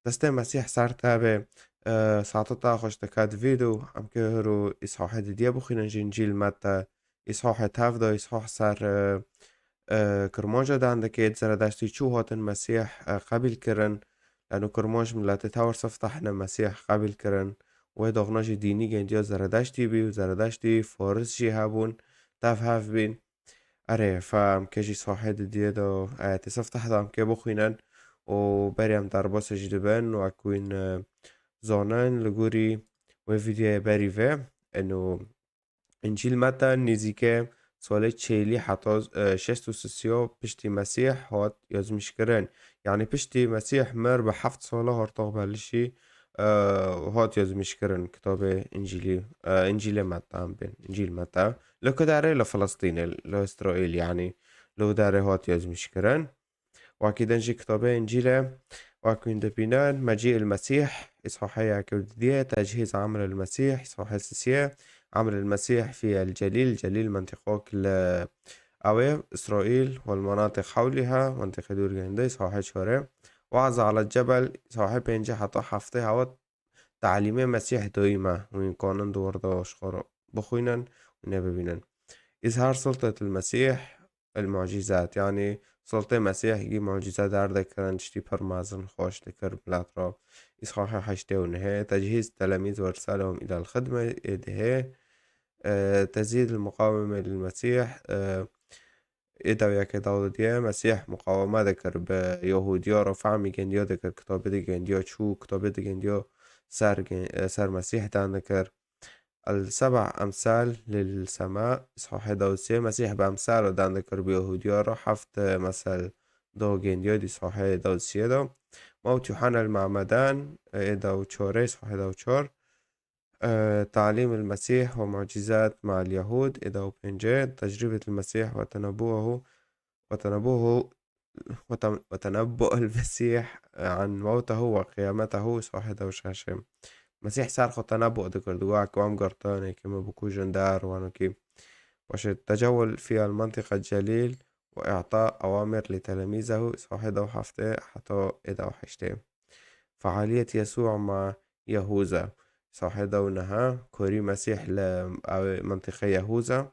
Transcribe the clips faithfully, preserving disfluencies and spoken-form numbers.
Destê Mesîh ser te be, e, saeta te xweş diket vî do, em kê hiro îsahê didiye bixwînin ji Încîl Meta, îsahê tev de, îsah ser, e, e, kirmanca dan dike, Zeredeştî çû hatin Mesîh, e, qebîl kirin, lano kirmanc miletê tewr siftah ne Mesîh qebîl kirin, wê doxna jî dînî gendiya Zeredeştî bî û Zeredeştî Faris jî hebûn, tev hev bîn. Erê, fa em kê jî sahê didiye de, e, ayetê siftah de em kê bixwînin û berê em derbasê jî dibin, wek wîn, e, zanin, li gorî wê vîdeoyê berî ve, eno Încîl Meta nêzîke salê çelî heta, e, şêst û sisiya piştî Mesîh hat yazmîşkirin. Yanî piştî Mesîh mir bi heft sala hartaq belişî, e, hat yazmîşkirin kitabê Încîlî, e, Încîlê Meta em bên, Încîl Meta. Li ku derê? Li Filistînê, li Îsraîl, yanî li wî derê hat yazmîşkirin. Wekî din jî kitabê Încîlê, wek hûn dibînin, Mecî il Mesîh, îsahê yek û didiyê, Tecîz Emr il Mesîh, îsahê sisiye, Emr il Mesîh fî el Celîl, Celîl mentiqok li ew ê, Îsraîl, wal menatiq hewlîha, mentiqê dûr gende, îsahê çarê, Waz ala Cebel, îsahê pêncê heta heftê hewa talîmê Mesîh doyî me, wîn kanin di wir de ji xwe re bixwînin, wînê bibînin. Îzhar sultet il Mesîh, el mucîzat, yanî sultê Mesîh gî mucîze derdikirin, tiştî pir mezin xweş dikir milet re. Îsahê heştê û nehê, tecîz telemîz ve irsalehum îlel xidme, ê dehê, e, tezîd il muqawime lil Mesîh, e, ê dew yekê dew didiye, Mesîh muqaweme dikir bi Yahûdiya re, fehmî gendiya dikir, kitabê di gendiya çû, kitabê di gendiya ser gen-, e, ser Mesîh dan dikir. El seba emsal lil sema, îsahê dew sê, Mesîh bi emsal dan dikir bi Yahûdiya re, heft, e, mesel da gendiya di îsahê dew sê de. Mewt Yuhanna el Mamedan, e, ê dew çarê, îsahê dew çar. E, Talîm el Mesîh ve mucîzat ma el Yahûd, ê dew pêncê. Tecrîbet el Mesîh ve tenebbuehu, ve tenebbuehu, ve ten-, ve tenebbu el Mesîh an mewtehu ve qiyametehu, îsahê dew şeşê. Mesîh ser xwe tenebbu dikir, digot, ku em girtin, ê kê me bikujin der, wano kî. Baş e, tecewul fî el mentiqe Celîl ve i'ta ewamir li telemîzehu, îsahê dew heftê heta ê dew heştê. Fealiyet Yesû ma Yehûza, îsahê dew neha, korî Mesîh li ew mentiqê Yehûza.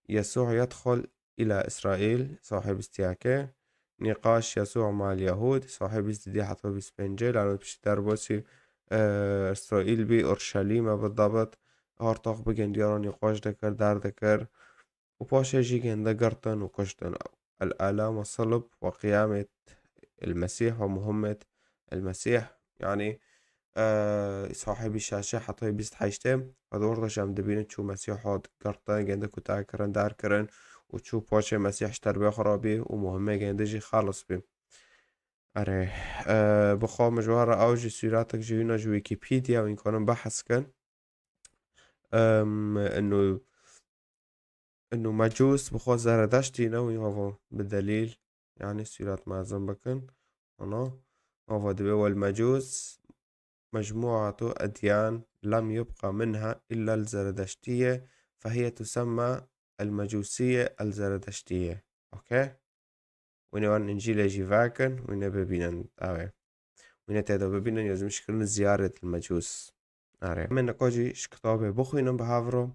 Yesû yedxul îla Îsraîl, îsahê bîst yekê. Nîqaş Yesû mal Yehûd, îsahê bîst didî heta bîst pêncê, lano piştî derbasî, e, Îsraîl bî, Urşelîm e bidabit, hartaq bi gendiya re nîqaş dikir, derdikir. Û paşê jî gende girtin û kuştin. El alam ve salib ve qiyamet el Mesîh ve muhimmet el Mesîh. Yanî, e, sahibî şeşê heta bîst heştê, ve di wir de jî em dibînin çû Mesîh hat girtin, gende kuta kirin, dar kirin û çû paşê Mesîh ji terbê xwe rabî û muhimmê gende jî xelis bî. Erê, e, bi xwe min ji we re ew jî sûretek ji wîna ji Wîkîpîdya wîn kanin behs kin. Em, ino, ino mecûs bi xwe Zeredeştî ne wî hava bi delîl, yanî sûret mezin bikin. Ana, hava dibe wel mecûs, مجموعة أديان لم يبق منها إلا الزردشتية، فهي تسمى المجوسية الزردشتية. Okey? Wîne wan Încîlê jî vekin, wîne bibînin. Ew ê. Wîne tê de bibînin, yazmîş kirin Ziyaret el Mecûs. Erê. Em ê niqo jî ji kitabê bixwînin bi hev re.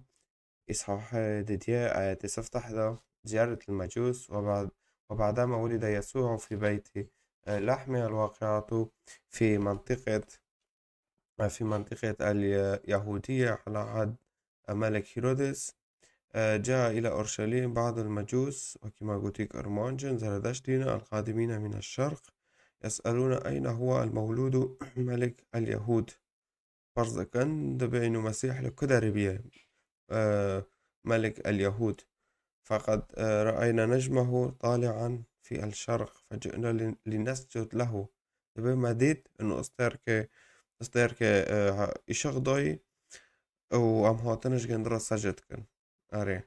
Îshahê didiye, ayetê sifteh de, Ziyaret el Mecûs, وبعد، وبعدما ولد يسوع في بيت لحم، الواقعة في منطقة، في منطقة اليهودية على عهد الملك هيرودس. جاء إلى أورشليم بعض المجوس، وكما قلت لك، أرمانجن، زرادشتينا، القادمين من الشرق، يسألون أين هو المولود ملك اليهود. Ferz dikin, dibê ino Mesîh li ku derê bûye, e, Melik el Yehûd. Feqet, e, re'eyna necmehu tali'an fi el şerq, feci'na li-, linescud lehu. Dibê me dît, ino stêrkê, stêrkê, e, ha-, îşiq dayî û em hatine ji gund re secd dikin. Erê.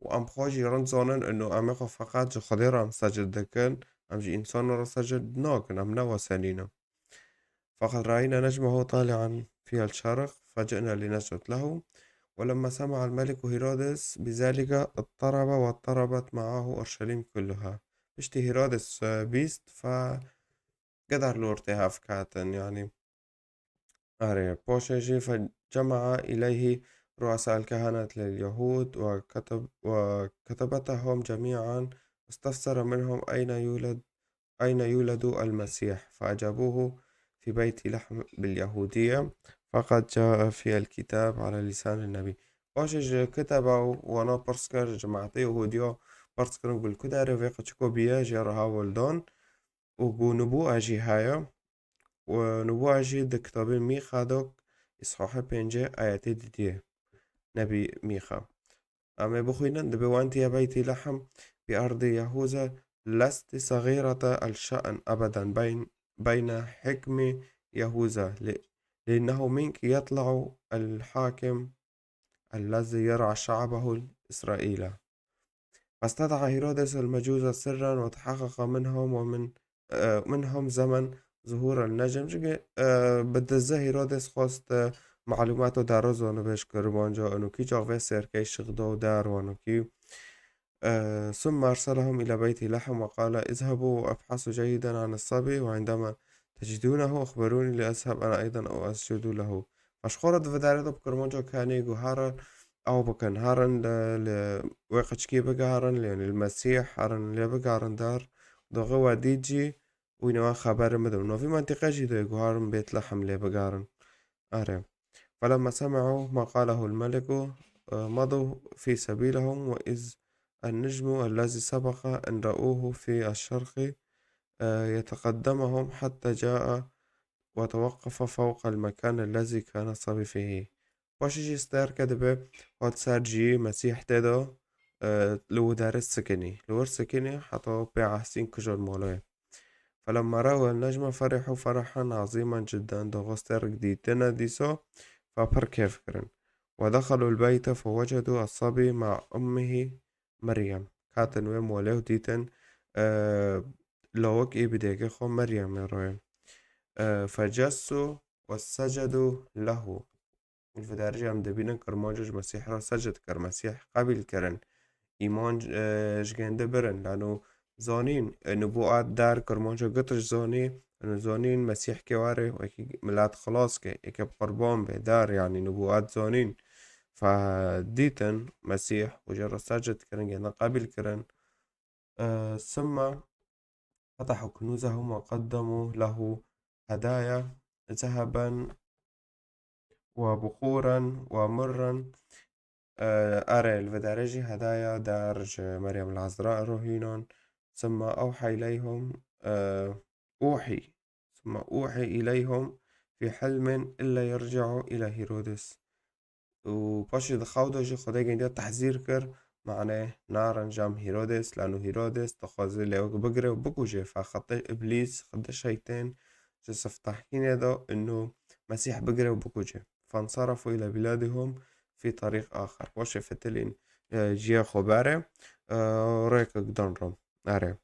Û em xwe jî rind zanin, ino em ê xwe feqet ji Xwedê re em secd dikin, em ji însanan re secd nakin, em ne wese nîne. فقد رأينا نجمه طالعا في الشرق، فجئنا لنسجد له. ولما سمع الملك هيرودس بذلك اضطرب واضطربت معه أورشليم كلها. Piştî Hîrodis, e, bîst, fe-, Çiqedar li ortê hev ketin, yanî. Erê, paşê jî فجمع إليه رؤساء الكهنة اليهود وكتب-، وكتبتهم جميعا واستفسر منهم أين يولد، أين يولد المسيح، فأجابوه في بيت لحم باليهودية، فقد جاء في الكتاب على لسان النبي. Paşê ji kiteba û wana pirs kir, ji cemaetê Yahûdiya pirs kirin ku li ku derê vê qeçiko bûye, jê re hewil dan û ku nubûa jî heye. Û nubûa jî di kitabê Mîxa de, îshaha pêncê, ayetê didiyê. Nebî Mîxa. Em ê bixwînin, dibê: وأنت يا بيت لحم بأرض يهوذا لست صغيرة الشأن أبدا بين، بين حكم يهوذا، ل-، لأنه منك يطلع الحاكم الذي يرعى شعبه إسرائيل. فاستدعى هيرودس المجوس سرا وتحقق منهم ومن، آه، منهم زمن ظهور النجم. Çunke, e, bi dizî Hîrodes xwest, e, malûmat û dare zanibe ji kirmanca û kî çax vê serkey şixda û dar wano kî. E, ثم أرسلهم إلى بيت لحم وقال: اذهبوا وابحثوا جيدا عن الصبي، وعندما تجدونه أخبروني لأذهب أنا أيضا وأسجد له. Paşxora di vidarê de bi kirmanca kanê guharan ew bikin. Herin li, li wê qeçkî bigarin, li, yanî li Mesîh, herin lê bigarin dar. Doxê we dît jî, wî newe xeberê min de. Navî mentiqe jî de guharin Bêtlehem lê bigarin. Erê. فلما سمعوا ما قاله الملك، آه، مضوا في سبيلهم، وإذ النجم الذي سبق أن رأوه في الشرق، آه، يتقدمهم حتى جاء وتوقف فوق المكان الذي كان الصبي فيه. Paşê jî sterke dibe, hat ser cihê Mesîh tê de, e, li widarê sikinî. Li wir sikinî heta pê ehsîn kijan maloyê. فلما رأوا النجم فرحوا فرحا عظيما جدا. Doxê sterk dîtine dîsa, fa pir kêf kirin. ودخلوا البيت فوجدوا الصبي مع أمه مريم. Hatin wê molê û dîtin, e, lawik ê bi dêkê xwe Meryemê re ye. E, فجثوا وسجدوا له. Li vê derê jî em dibînin kirmanca ji Mesîh re secd kir, Mesîh qebîl kirin. Îman, e, ji gêndê birin. Lano zanîn, e, nubûat dar kirmanca gitiş zanî, û zanîn Mesîh kê were, wekî milet xilas ke, eke bi qurban be, dar, yanî nubûat zanîn. Fe dîtin Mesîh û jê re secd kirin, gêndin qebîl kirin. E, ثم فتحوا كنوزهم وقدموا له هدايا ذهبا وبخورا ومرا. E, erê, li vê derê jî hedaya dar ji Meryem Lazra rohînan. ثم أوحى إليهم، e, أوحي، ثم أوحي إليهم في حلم ألا يرجعوا إلى هيرودس. Û paşê di xew de jî Xwedê gendiya tehzîr kir, mane narin cem Hîrodes, lano Hîrodes dixwaze lêwek bigire û bikuje, fe xetê Îblîs, xetê şeytên ji siftahkînê de û Mesîh bigire û bikuje. فانصرفوا إلى بلادهم في طريق آخر. Paşê fetelîn, e, ciya xwe bere, e, rêkek dan re. Erê.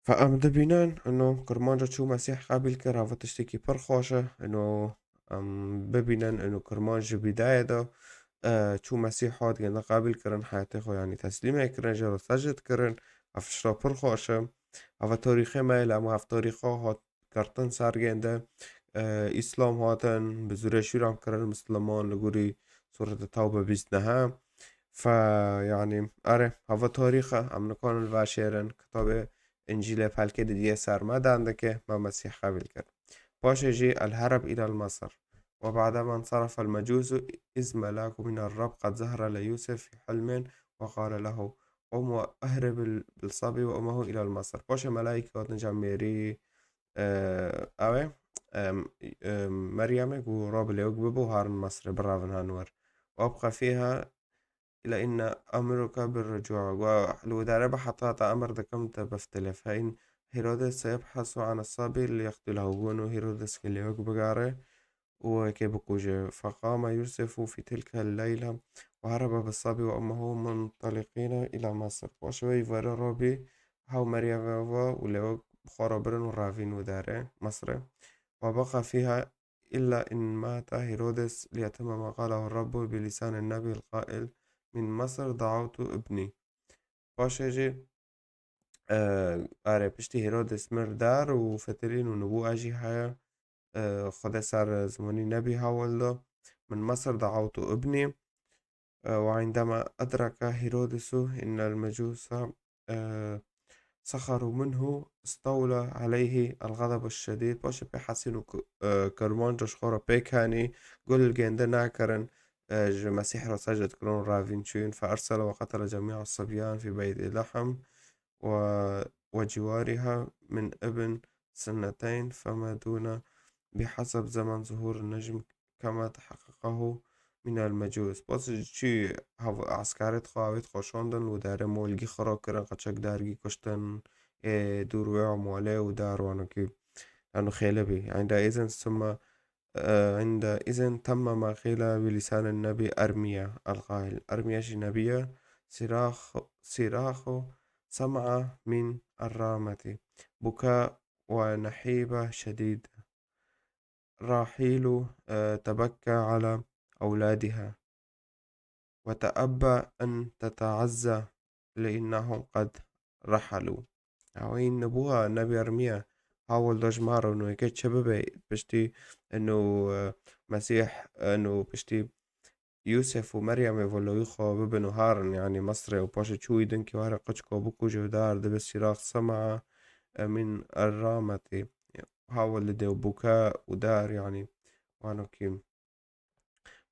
Fe em dibînin, ino kirmanca çû Mesîh qebîl kir, eva tiştekî pir xweş e. Ino em bibînin, ino kirmanc ji bîdayê de, e, çû Mesîh hat gêndin qebîl kirin, heyatê xwe, yanî, teslîmê kirin, jê re secd kirin. Ev tişta pir xweş e. Eva tarîxê me ye, lê hemû ev tarîxa hat girtin ser gênde, e, Îslam hatin, bi zûrê şûran kirin Misliman li gorî Sûreta Tewbe bîst neh. Fe, yanî, erê, heva tarîx e, em nikarin li ver şêrin, kitabê Încîlê pelkê didiyê ser me dan dike, me Mesîh qebîl kir. Paşê jî الهرب إلى مصر. وبعدما انصرف المجوس إذ ملاك من الرب قد ظهر ليوسف في حلم وقال له: قم واهرب ال-، بالصبي وأمه إلى مصر. Paşê melayekî hatin cem mêrî, e, ew ê, em, em, Meryemê ku rabe lêwek bibe û herin Misrê, birevin han wir. وابق فيها إلى أن آمرك بالرجوع. Got, li wê derê be heta te emir dikim te biftilî. فإن هيرودس سيبحث عن الصبي ليقتله. Got, Hîrodes ke lêwek bigere û wekê bikuje. فقام يوسف في تلك الليلة وهرب بالصبي وأمه منطلقين إلى مصر. Paşê wê îvarê rabî hew Meryemê ve û lêwek bi xwe re birin û revîn wê derê Misrê. وبقى فيها إلا أن مات هيرودس ليتم ما قاله الرب بلسان النبي القائل: من مصر دعوت ابني. Paşê jî Erê, piştî Hîrodîs mir dar û fetelîn û nibûa jî heye. Xwedê ser zimanî nebî hawil da. Min Mesir da'awtu ibnî. وعندما أدرك هيرودس أن المجوس سخروا منه استولى عليه الغضب الشديد. Paşê pê hesîn û ku-, e, kirmanca ji xwe re pêk henî, gul gênde nakirin, e, ji Mesîh re secde dikirin û ravîn çûyîn. فأرسل وقتل جميع الصبيان في بيت لحم و-، وجوارها من ابن سنتين فما دون بحسب زمن ظهور النجم كما تحققه من المجوس. Bas çi hav-, eskerê xwe avêt xwe şandin û darê molgî xira kirin, qeçek dargî kuştin, ê, dûr wê amwalê û dar wanokî. Lano xêle bî. عندئذ ثم، آه، عندئذ تم ما قيل بلسان النبي أرميا القائل، Ermiya jî nebî ye, صراخ، صراخ سمع من الرامة، بكاء ونحيب شديد. راحيل، آه، تبكى على أولادها وتأبى أن تتعزى لأنهم قد رحلوا. Ew ên nibûa nebî Ermiya hawil da ji me re û nû yeke çi bibe piştî û, e, Mesîh, e, û piştî Yûsef û Meryemê vo lawî xwe bibin û harin, yanî Misrê û paşê çû wî din ki were qeçko bikuje û dar dibe sîrax sema, e, min errametê. Hawil dide û buka û dar, yanî wano kî.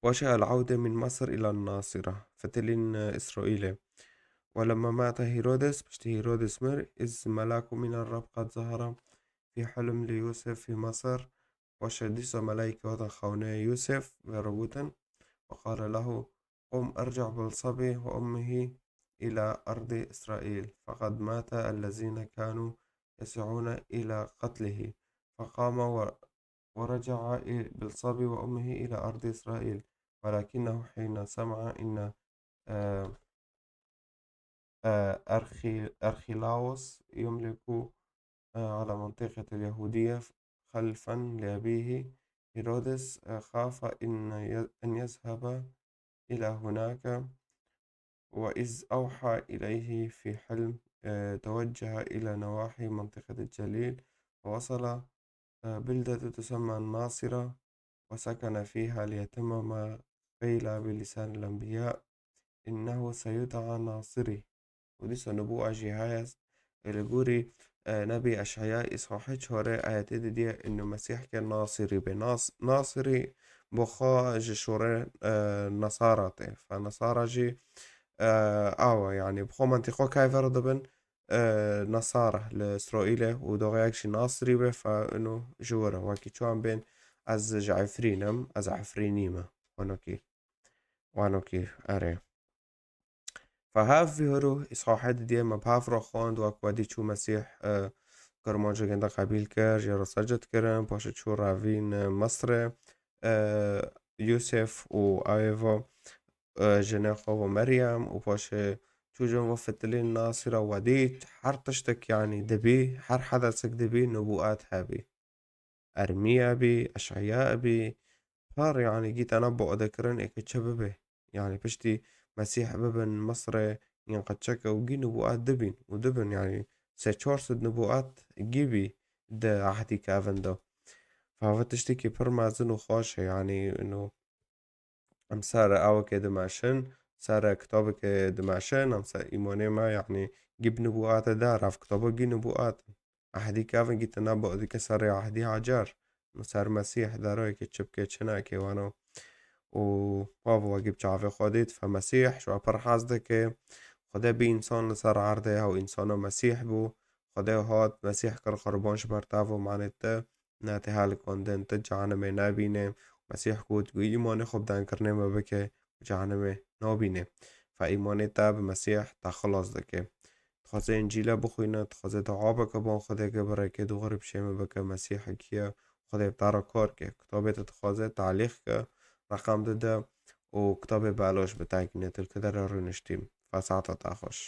Paşê العودة من مصر إلى الناصرة. Fetelîn, e, Îsraîlê. ولما مات هيرودس، piştî Hîrodis mir, إذ ملاك من الرب قد ظهر في حلم ليوسف في مصر. Paşê dîsa melayîkê hatin xewnê Yûsef, vê re gotin, وقال له: قم ارجع بالصبي وأمه إلى أرض إسرائيل، فقد مات الذين كانوا يسعون إلى قتله. فقام و-، ورجع إ-، بالصبي وأمه إلى أرض إسرائيل، ولكنه حين سمع إن، آه، آه، أرخي-، أرخيلاوس يملك، آه، على منطقة اليهودية خلفا لأبيه هيرودس، آه، خاف إن ي-، أن يذهب إلى هناك، وإذ أوحى إليه في حلم، آه، توجه إلى نواحي منطقة الجليل، ووصل، آه، بلدة تسمى الناصرة، وسكن فيها ليتم ما قيل بلسان الأنبياء: إنه سيدعى ناصري. Û dîsa nibûa jî heye, ê li gorî, e, nebî Eş'eya îsahê çarê ayetê didiye, ino Mesîh ke Nasirî be. Nas-, Nasirî bi xwe ji şorê, e, Nesara tê. Fe Nesara jî, e, awe, yanî bi xwe mentiqo kayver dibin, e, Nesara li Îsraîlê û doxeyek jî Nasirî be, fe ino ji wir e. Wekî çawan bên ez ji Efrîn im, ez Efrînî me. Wano kî. Wano kî, erê. Fe hev vî horo îsahê didiye me bi hev re xwend, wek wedî çû Mesîh, e, kirmanca gênde qebîl kir, jê re secd kirin, paşê çû revîn, e, Misrê, e, Yûsef û ew ê ve, e, jinê xwe ve Meryem û paşê çû jin ve fitilîn Nasîra wedî her tiştek, yanî dibî, her hedesek dibî, nubûet hebî. Ermiya bî, Eş'eya bî, her, yanî, gî tena bo de kirin ê ke çi bibe. Yanî, piştî Mesîh bibin Misrê, yên qeçeke û gî nubûat dibîn û dibin, yanî, sê çar sed nubûat gî bî di ehdî kevin de. Fa ve tiştekî pir mezin û xweş e, yanî, ino, em ser awekê dimeşin, ser kitabekê dimeşin, em ser îmanê me, yanî, gî bi nubûate dar, ev kitaba gî nubûat. Ehdî kevin gî tena bo dike serê ehdî Hacer. Ser Mesîh derayekê çi bike, çi neke wano. Û pav wegî bi çavê xwe dît, fe Mesîh, ji we pir hez dike. Xwedê bî însan li ser erdê, ew însana Mesîh bû. Xwedê hat, Mesîh kir qurban ji ber te û manê te. Ne tê helikandin, tu cehenimê nebîne. Mesîh got, ku îmanê xwe bi denkirinê me bike, cehenimê nabîne. Fe îmanê te bi Mesîh te xilas dike. Dixwaze Încîle bixwîne, dixwaze dua bike, ban Xwedê ke bi rêkê dû xirî bi şême bike, Mesîh kî ye, Xwedê bi te re kar ke. Kitabê te dixwaze, talîx ke, reqem dide û kitabê beloş bi te kîne, tu li ku derê rûniştî. Fe saeta te xweş.